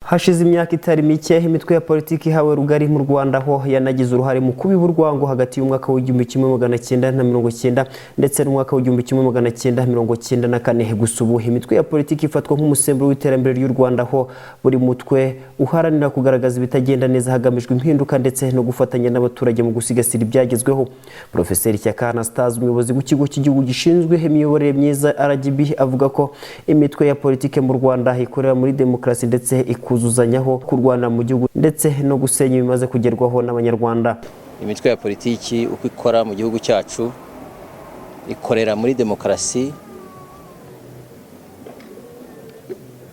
Hashize imyaka itari mike imitwe ya politiki ihawe rugari mu Rwanda, aho yanagize uruhare mu kubiba urwango hagati y'umwaka w'1990 ndetse n'umwaka w'1994. Gusa ubu imitwe ya politiki ifatwa nk'umusemburo w'iterambere ry'u Rwanda, aho buri mutwe uharanira kugaragaza ibitagenda neza hagamijwe impinduka ndetse no gufatanya n'abaturage mu gusigasira ibyagezweho. Profeseri Shyaka Anastase, umuyobozi w'Ikigo cy'Igihugu gishinzwe Imiyoborere Myiza, RGB, avuga ko imitwe ya politiki mu Rwanda ikorera muri demokarasi ndetse ikuzuzanyaho kurwana mu gihugu ndetse no gusenya ibimaze kugerwaho n'Abanyarwanda. Imitwe ya politiki uko ikora mu gihugu cyacu, ikorera muri demokarasi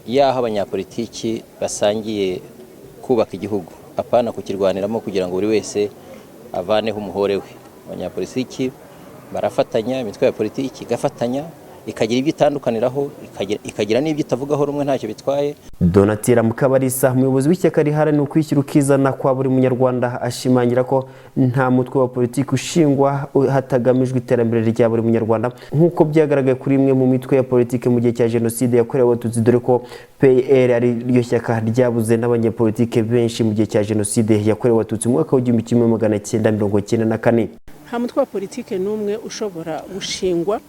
y'aho abanyapolitiki basangiye kubaka igihugu, apana kukirwaniramo kugira ngo buri wese avaneho umuhore we. Abanyapolitiki barafatanya, imitwe ya politiki igafatanya, ikagira ibyo itandukaniraho, ikagira n'ibyo itavugaho rumwe, ntacyo bitwaye. Donatira Mukabarisa, umuyobozi w'ishyaka riharanira ukwishyira ukizana kwa buri Munyarwanda, ashimangira ko nta mutwe wa politiki ushingwa hatagamijwe iterambere rya buri Munyarwanda, nk'uko byagaragaye kuri imwe mu mitwe ya politiki mu gihe cya Jenoside yakorewe Abatutsi, dore ko PL ari ryo shyaka ryabuze n'abanyepolitike benshi mu gihe cya Jenoside yakorewe Abatutsi mu mwaka w'1994. Nta mutwe wa politiki n'umwe ushobora gushingwa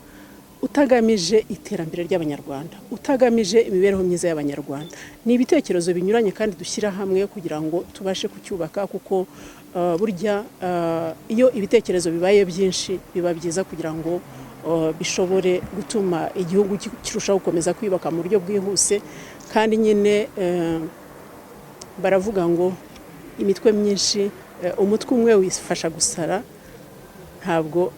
utagamije iterambere ry'Abanyarwanda, utagamije imibereho myiza y'Abanyarwanda. Ni ibitekerezo binyuranye kandi dushyira hamwe kugira ngo tubashe kucyubaka, kuko burya iyo ibitekerezo bibaye byinshi biba byiza kugira ngo bishobore gutuma igihugu kirushaho gukomeza kwiyubaka mu buryo bwihuse. Kandi nyine baravuga ngo imitwe myinshi, umutwe umwe wifasha gusara. Ntabwo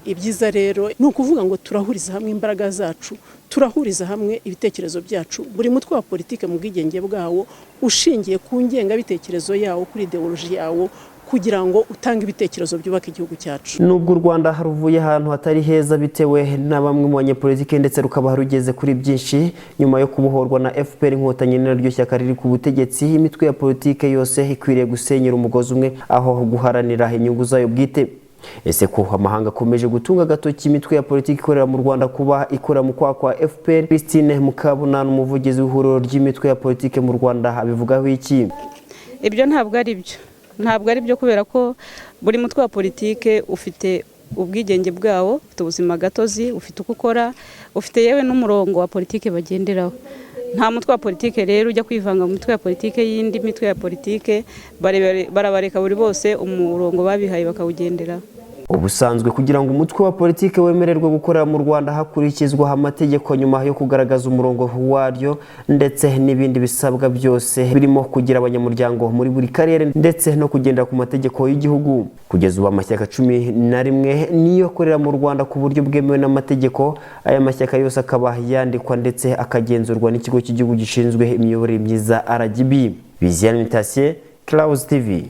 ibyiza rero ni ukuvuga ngo turahuriza hamwe imbaraga zacu, turahuriza hamwe ibitekerezo byacu, buri mutwe wa politiki mu bwigenge bwawo, ushingiye ku ngengabitekerezo yawo, kuri ideoloji yawo, kugira ngo utange ibitekerezo byubaka igihugu cyacu. Nubwo u Rwanda ruvuye ahantu hatari heza bitewe na bamwe mu banyepolitike, ndetse rukaba rugeze kuri byinshi nyuma yo kubohorwa na FPR Inkotanyi, naryo shyaka riri ku butegetsi, imitwe ya politike yose ikwiriye gusenyera umugozi umwe aho guharanira inyungu zayo bwite. Ese ko amahanga akomeje gutunga agatoki imitwe ya politiki ikorera mu Rwanda kuba ikora mu kwaha kwa FPR, Christine Mukabunani, umuvugizi w'ihuriro ry'imitwe ya politiki mu Rwanda, abivugaho iki? Ibyo ntabwo ari byo, ntabwo ari byo, kubera ko buri mutwe wa politike ufite ubwigenge bwawo, ufite ubuzima gatozi, ufite uko ukora, ufite yewe n'umurongo wa politike bagenderaho. Nta mutwe wa politike rero ujya kwivanga mu mitwe ya politike y'indi mitwe ya politike. Barabareka buri bose umurongo babihaye bakawugenderaho. Ubusanzwe kugira ngo umutwe wa politiki wemererwe gukorera mu Rwanda hakurikizwa amategeko, nyuma yo kugaragaza umurongo waryo ndetse n'ibindi bisabwa byose, birimo kugira abanyamuryango muri buri karere ndetse no kugendera ku mategeko y'igihugu. Kugeza ubu amashyaka 11 niyo akorera mu Rwanda ku buryo bwemewe n'amategeko. Aya mashyaka yose akaba yandikwa ndetse akagenzurwa n'Ikigo cy'Igihugu gishinzwe Imiyoborere Myiza, RGB. Biziyana Mutation, Clouds TV.